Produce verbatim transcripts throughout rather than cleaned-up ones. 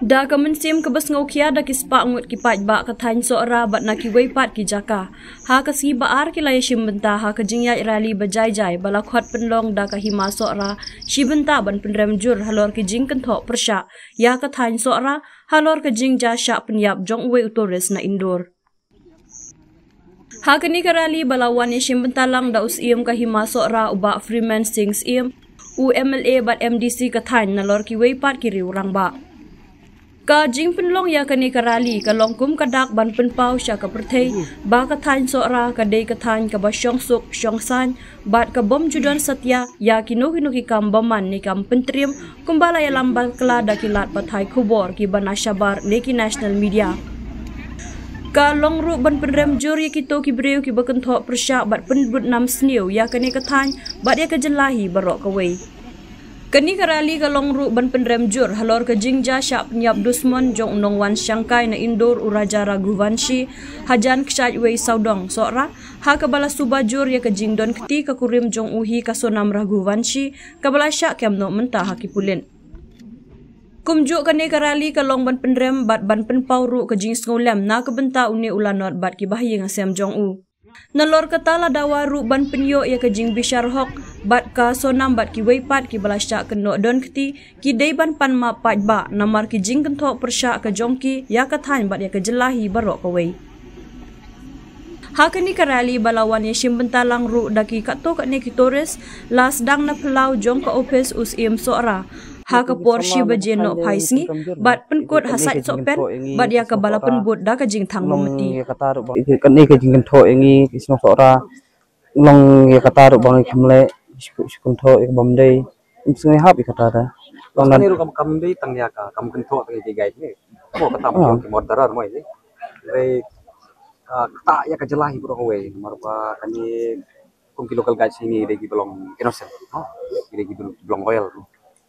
Da ka mynsiem kaba sngewkhia da ki spah ngut ki paidbah ka thaiñ Sohra bad na kiwei pat ki jaka, ha ka sngi ba ar ki la ïashim bynta ha ka jingïaid rally ba jai jai ba la khot pynlong da ka Hima Sohra shi bynta ban pynrem jur halor ki jingkynthoh pyrshah ïa ka thaiñ Sohra halor ka jingjia shah pynïap jong uwei u tourist na Indore. Ha kane ka rally ba la wan ïashim bynta lang da u Syiem ka Hima Sohra u Bah Freeman Singh Syiem, u M L A bad M D C ka thaiñ nalor kiwei pat ki riew rangbah. Ka jingpynlong ïa kane ka rally ka long kum ka dak ban pynpaw sha ka pyrthei ba ka thaiñ Sohra ka dei ka thaiñ kaba shong suk shong saiñ bad ka bym ju don satia ïa kino kino ki kam bymman ne kam pyntriem kumba la ïalam bakla da ki lad pathai khubor kiba na shabar ne ki national media. Ka long ruh ban pynrem jur ïa kito ki briew kiba kynthoh pyrshah bad pynbud nam sniew ïa kane ka thaiñ bad ïa ka jylla hi baroh kawei. Kane ka rally ka long ruh ban pynrem jur halor ka jingjia shah pynïap dusmon jong u nongwan shangkai na Indore u Raja Raghuvanshi hajan kshaid wei sawdong Sohra, ha kaba la suba jur ïa ka jingdon kti ka kurim jong u hi ka Sonam Raghuvanshi kaba la shah kem noh mynta ha ki pulit. Kumjuh kane ka rally ka long ban pynrem bad ban pynpaw ruh ka jingsngewlem na ka bynta une u lanot bad ki bahaïing hasem jong u. Nalor kata la dawa ruh ban pynïoh ïa ka jingbishar hok bad ka Sonam bad kiwei pat kiba la shah kynnoh don kti ki dei ban pan map paidbah namar ki jingkynthoh pyrshah ka jong ki ïa ka thaiñ bad ïa ka jylla hi baroh kawei. Ha kane ka rally ba la wan ïashim bynta lang ruh da ki katto katne ki tourist, la sdang na phyllaw jong ka ophis u Syiem Sohra ha ka por shi baje nohphai sngi bad pynkut ha sait sohpen bad ïa kaba la pynbud da ka jingthang mombati. Kane ka jingkynthoh ïa ngi ki shnong Sohra, long ïa kata ruh ba ngi kham leh, shi kynthoh ïa ka bym dei. Ym sngew hap ïa kata da. Long nan. Kane ruh kam, kam dei tang ïa ka, kam kynthoh tang ïa ki guide ne. Mo kata mo ki murderer mo ïa. Dei, ah, kata ïa ka jylla hi baroh kawei namar ba kane kum ki local guide sini dei kiba long innocent, ha. Ki dei kiba long loyal.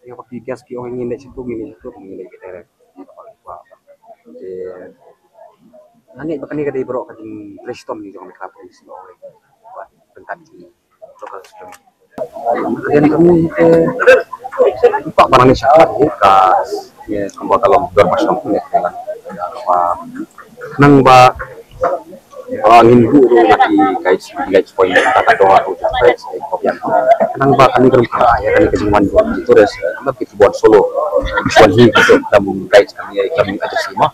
Ïa ba ki guest ki ong ngin leit sha tu, ngin leit sha tu, ngin leit ki terek. Te nga ngeit ba kane ka dei baroh ka jingtrei shitom jong ka Meghalaya Police ba ong ba pynkat ki local shitom. Ïa ni kami te ba nang sha ka, ïa kumba ka long dorbar shitom ne ka lang. Ba nang ba Ba ngin buh ruh na ki guides, guides point, kata ka dong ruh guides point ko biang. Nang ba kane ka rum ka ïa kane ka jingwan buh tourist, eh, nang ki buan solo. Buan hi ka dong kam guides kami, kami agency mo.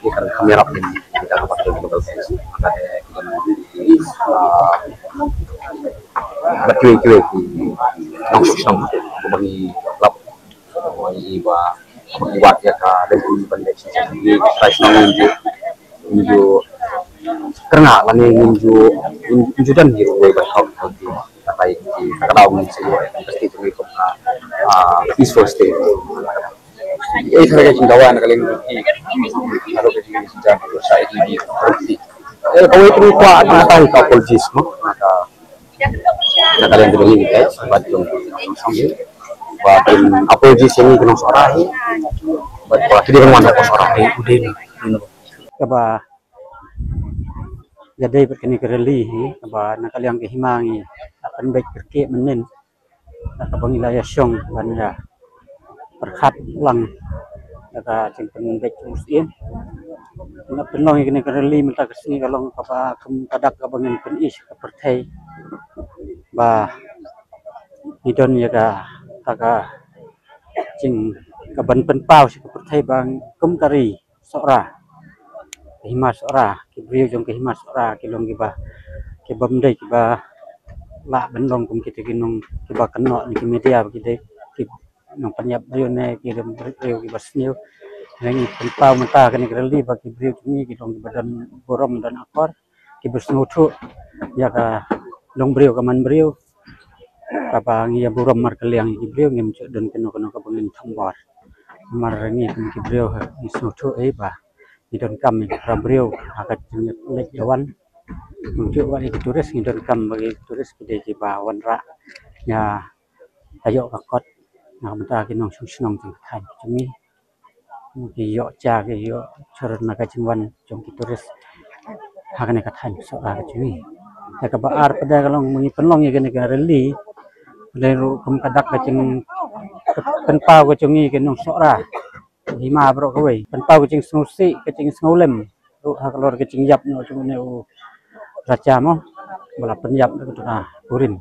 Ïa kane kami rap ni kita ka patut local guides. Kata kita, ah, ba kiwei kiwei ki nongshong shnong ba ngi lap. Ba ngi ba, ba ngi wad ïa ka lynti ban leit sha ngi, trai shnong ngin ju, ngin ju kyrngah lane ngin ju, ngin ju don hi ruh wei ban khawm khawm ki. Kata ïa ki, ka daw ngin sa ïoh ïa ka state jong ngi kum ka, ah, peaceful state. Eh, ka jingdawa na ka liang ki, ka ruh ka jingdawa sa ïa ki, ki. Eh, kawei ka kwah na ka apologies mo. Ka Na ka liang ka jong ngi, eh, bad jong, jong, jong, ba kin apology sha ngi ki nong Sohra hi. Bad ba ki dei ban wan da Sohra hi, u dei na, na. Kaba ïadei bad kane ka rally hi, kaba na ka liang ka hima ngi, ka pynbeit kyrkieh mynnin. Na kaba ngi la ïa shong ban ïa pyrkhat lang da ka jingpynbeit u Syiem. Nga pynlong ïa kane ka rally mynta ka sngi ka long kaba kum ka dak kaba ngin pyni sha ka pyrthei ba ngi don ïa ka, ka, ka jing kaban pynpaw sha ka pyrthei ba kum ka ri Sohra, ka hima Sohra, ki briew jong ka hima Sohra ki long kiba, ki bym dei kiba lah ban long kum kita ki nong kiba kynnoh na ki media ba ki dei ki nongpynïap briew ne ki dei briew kiba sniew. Ngi pynpaw mynta kane ka rally ba ki briew jong ngi ki long kiba don burom don akor, kiba sngewthuh ïa ka long briew ka man briew. Kaba ngi ïa burom markylliang ïa ki briew, ngim ju don kano kano kaba ngin thombor. Namar ngi kum ki briew ngi sngewthuh ei ba ngi donkam ïa ki para briew ha ka jingïaleit ïawan. Ngim ju wan ïa ki tourist, ngi donkam ba ki tourist ki dei kiba wanrah ïa ka ïoh ka kot na ka bynta ki nongshong shnong jong ka thaiñ jong ngi. Ki ïoh ja, ki ïoh jhur na ka jingwan jong ki tourist ha kane ka thaiñ Sohra ka jong ngi. Te kaba ar pat ka long ba ngi pynlong ïa kane ka rally, pynlong ruh kum ka dak ka jingpynpaw ka jong ngi ki nong Sohra. hima baroh kawei. Pynpaw ka jingsngewsih, ka jingsngewlem ruh ha ka lor ka jingïap noh jong une u raja mo, ba la pynïap da ka duna kurim.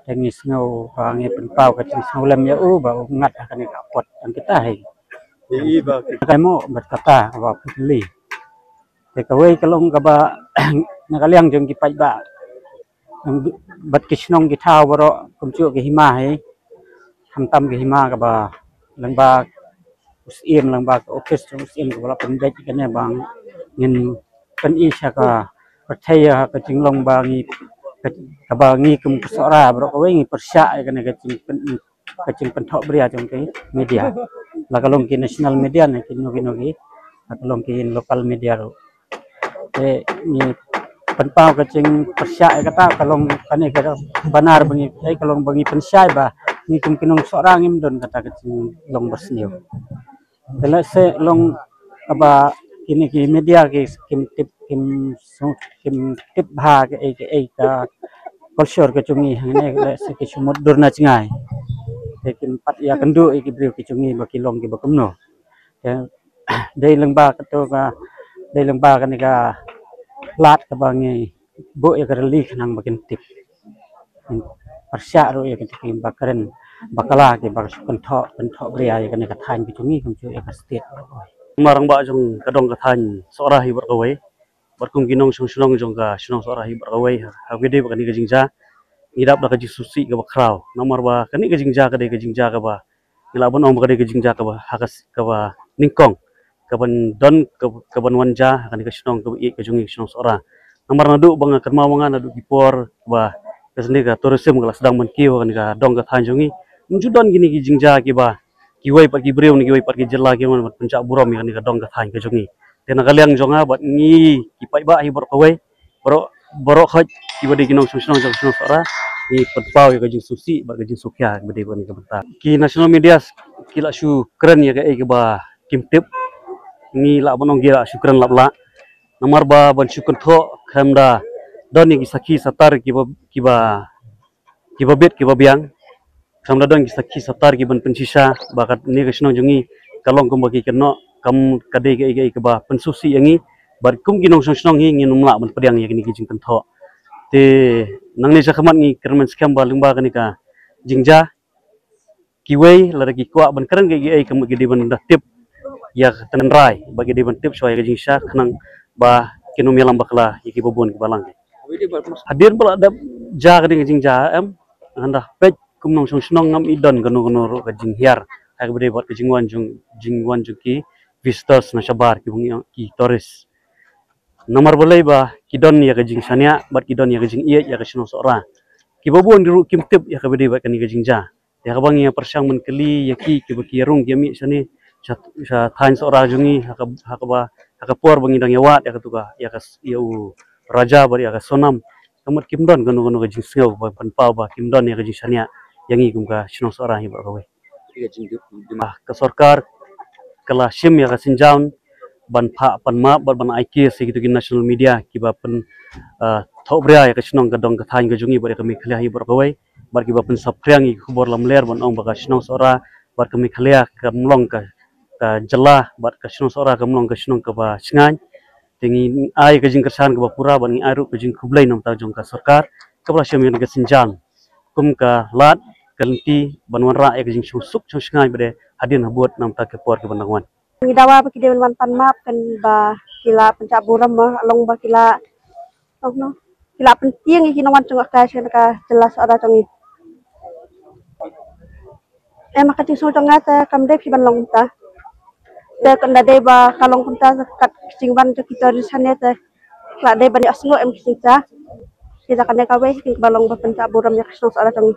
Te ngi sngew ba ngi pynpaw ka jingsngewlem ïa u ba u ngat ha kane ka apot. Tang kita hi. Ka mo bad kata kaba phylla. Te kawei ka long kaba na ka liang jong ki paidbah bad ki shnong ki thaw baroh kumjuh ki hima hi. Khamtam ki hima kaba lyngba u Syiem, lyngba ka office jong u Syiem kaba la pynbeit kane ba ngin pyni sha ka pyrthei ïa ka jinglong ba ngi, kaba ngi kum ka Sohra baroh kawei ngi pyrshah ïa kane ka jingpyn ka jingpynthoh bria jong ki media. La ka long ki national media ne kino kino ki, la ka long ki local media ruh. Te ngi pynpaw ka jingpyrshah ïa kata, ka long kane ka banner ba ngi, eh, ka long ba ngi pynshai ba ngi kum ki nong Sohra ngim don kata ka jinglong basniew. Te lehse long kaba kine ki media ki kim tip, kim su-, kim tip bha kaei kaei ka culture ka jong ngi hangne, lehse ki shu mutdur na jngai. Te kim pat ïakynduh ïa ki briew ki jong ngi ba ki long kiba kumno. Te dei lyngba kato ka, dei lyngba kane ka lad kaba ngi buh ïa ka rally khnang ba kin tip. Pyrshah ruh ïa kito kiba kren bakla kiba shu kynthoh, kynthoh bria ïa kane ka thaiñ ka jong ngi kumjuh ïa ka state. Namar rangbah jong ka dong ka thaiñ Sohra hi baroh kawei bad kum ki nongshong shnong jong ka shnong Sohra hi baroh kawei, ha kaba dei bad kane ka jingjia ngi dap da ka jingsngewsih kaba khraw. Namar ba kane ka jingjia ka dei ka jingjia kaba ngi lah ban ong ba ka dei ka jingjia kaba ha ka s-, kaba nyngkong kaban don, kaba, kaban wan jia ha kane ka shnong kaba ïeit ka jong ngi, ka shnong Sohra. Namar naduh ba nga kynmaw ma nga naduh ki por ba ka sdang ka tourism ka la sdang ban kiew ha kane ka dong ka thaiñ jong ngi, ym ju don kine ki jingjia kiba kiwei pat ki briew ne kiwei pat ki jylla ki wan ban pynjah burom ïa kane ka dong ka thaiñ ka jong ngi. Te na ka liang jong nga bad ngi ki paidbah hi baroh kawei, baroh, baroh khoit kiba dei ki nongshong shnong jong ka shnong Sohra, ngi pynpaw ïa ka jingsngewsih bad ka jingsngewkhia kaba dei bad kane ka bynta. Ki national medias ki la shu kren ïa kaei kaba kim tip, ngi lah ban ong ki la shu kren lap lah. Namar ba ban shu kynthoh khlem da don ïa ki sakhi satar kiba, kiba, kiba bit kiba biang. Khlem da don ki sakhi satar kiban pynshisha ba kane ka shnong jong ngi ka long kumba ki kynnoh, kam, ka dei kaei kaei kaba pynsngewsih ïa ngi. Bad kum ki nongshong shnong hi ngin ym lah ban pdiang ïa kine ki jingkynthoh. Te nangne sha khmat ngi kyrmen skhem ba lyngba kane ka jingjia kiwei lada ki kwah ban kren kaei kaei ka mut ki dei ban da tip ïa ka tynrai, ba ki dei ban tip shuwa ïa ka jingshisha khnang ba kin ym ïalam bakla ïa kiba bun kiba lang. Hadien ba la dep jia kane ka jingjia, em, nga da peit kum nongshong shnong ngam i don kano kano ruh ka jinghiar ha kaba dei bad ka jingwan jong, jingwan jong ki visitors na shabar, kiba ngi ong ki tourist. Namar balei ba ki don ïa ka jingshaniah bad ki don ïa ka jingïeit ïa ka shnong Sohra. Kiba bun ruh kim tip ïa kaba dei bad kane ka jingjia. Te haba ngi ïa pyrshang ban kylli ïa ki, kiba ki ïarung ki ïamih shane sha, sha thaiñ Sohra jong ngi, ha ka, ha kaba, ha ka por ba ngi dang ïawad ïa katu ka, ïa ka s-, ïa u Raja bad ïa ka Sonam, ka mut kim don kano kano ka jingsngew ba pynpaw ba kim don ïa ka jingshaniah ïa ngi kum ka shnong Sohra hi baroh kawei. Ah, ka sorkar ka la shim ïa ka sienjam ban phah pan map bad ban ai case ïa kitu ki national media kiba pyn, ah, thoh bria ïa ka shnong ka dong ka thaiñ ka jong ngi bad ïa ka Meghalaya hi baroh kawei. Bad kiba pynsaphriang ïa ki khubor lamler ban ong ba ka shnong Sohra bad ka Meghalaya kam long ka, ka jylla bad ka shnong Sohra kam long ka shnong kaba shngaiñ. Te ngi ai ka jingkyrshan kaba pura bad ngi ai ruh ka jingkhublei na ka bynta jong ka sorkar kaba la shim ïa ka sienjam kum ka lad ka lynti ban wanrah ïa ka jingsuk shngaiñ bad hadien habud na ka bynta ki por kiban dang wan. Ngi dawa ba ki dei ban wan pan map, kan ba ki la pynjah burom mo, long ba ki la, long no, ki la pyntieng ïa ki nongwan jngohkai sha ka jylla Sohra jong ngi. Em, ha ka jingsngew jong nga te kam dei phi ban long kumta. Te kan da dei ba ka long kumta kat ka jingwan jong ki tourist hangne te ka la dei ban ïohsngew em ki jingja. Te da kane kawei kaba long ba pynjah burom ïa ka shnong Sohra jong ngi.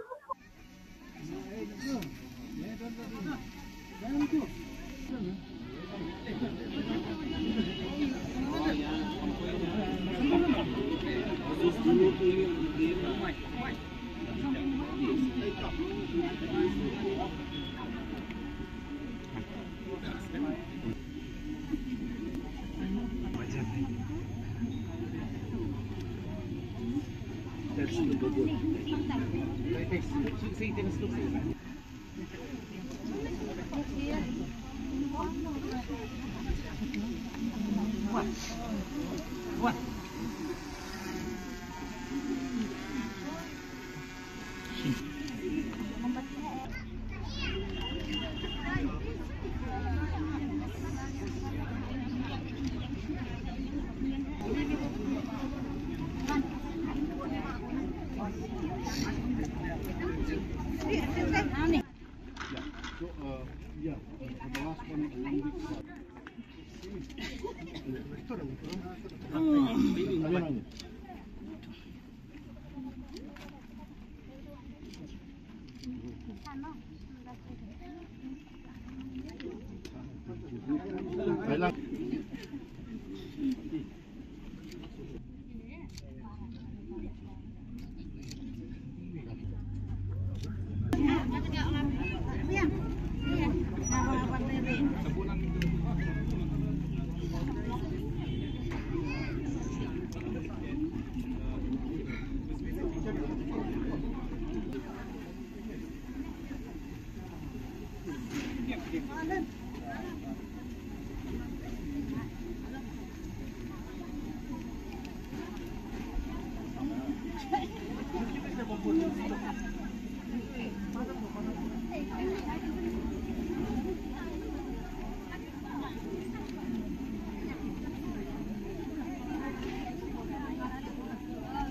Uh, yeah, the last one.